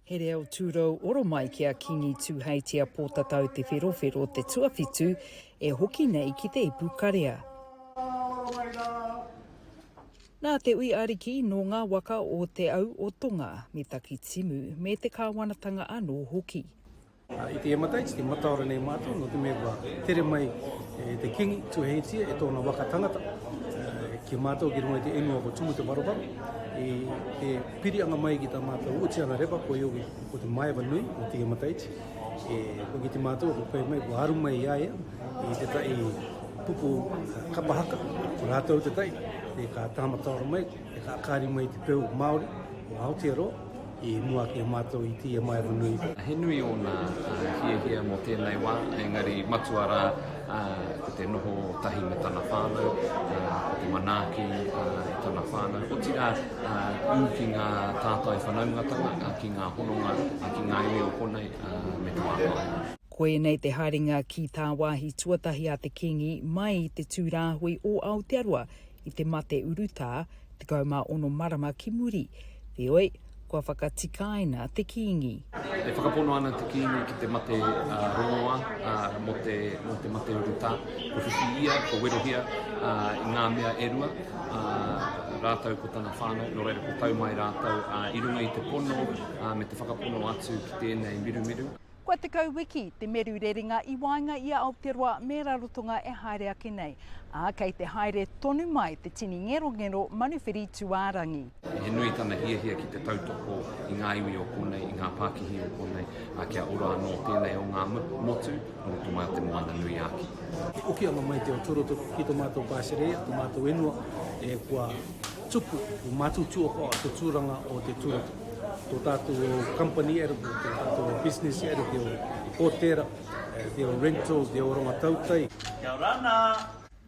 He reo tūrou oro mai ki a Kingi Tūheitia Pōtatau Te Wherowhero te tuawhitu e hoki nei ki te ipukarea. Nā te ui ariki nō ngā waka o Te Au o Tonga me Takitimu me te kāwanatanga anō hoki. I te Emataiti, te mataora nei mātou, nō te mea kua tere mai te Kingi Tuheitia e tōna waka tangata ki a mātou ki runga i te ingoa ko Tumu Te Warowaro, i te pirianga mai ki tā mātou Utiana Rewa, ko Ioki, ko te Maeva Nui o te Emataiti, e, kua kite mātou, kua pai mai, kua aru mai i a ia i te tai puku kapa haka, ko rātou te tai, e ka tāmataora mai, e ka akari mai te peu Māori o Aotearoa, I mua ake a mātou i tīia mai a nui. He nui ōna hiahia mō tēnei wā, engari matua rā ko te noho tahi me tana whānau, ko te manaaki i tana whānau, otirā ū ki ngā tātai whanaungatanga, ki ngā hononga, ki ngā iwi o konei me te wā kāinga. Koinei te haerenga ki tāwāhi tuatahi a te Kīngi mai i te tū rāhui o Aotearoa i te mate urutā 16 marama ki muri, wheoi, kua whakatikaina te Kīngi. E whakapono ana te Kīngi ki te mate rongoā mō te, mō te mate urutā. Kua whiwhi ia, kua werohia i ngā mea e rua, rātou ko tana whānau, nō reira kua tau mai rātou i runga i te pono me te whakapono atu ki tēnei mirumiru. Kua 10 wiki te meru rerenga i waenga i a Aotearoa me Rarotonga e haere ake nei, ā, kei te haere tonu mai te tini ngerongero manuwhiri tūārangi. He nui tana hiahia ki te tautoko i ngā iwi o konei, i ngā pākihi o konei, ā, kia ora anō tēnei o ngā motu nō roto mai o Te Moana-nui-a-Ki. Te okianga mai te o Toroto ki to matou Pasereia, to matou enua, e kua tupu, kua mātūtū te tūranga o te Turoto. Tō tātou company e roto, tō tātou business e roto, te hōtēra, te rentals, te oronga tautai. Kia ora nā!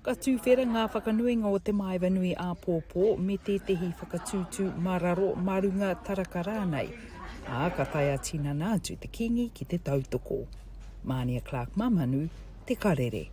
Ka tuwhera ngā whakanuinga o Te Maeva Nui āpōpō me tētehi whakatūtū mā raro, mā runga taraka rānei, ā, ka tae ā-tinana atu te Kīngi ki te tautoko. Mānia Clark Mamanu, Te Karere.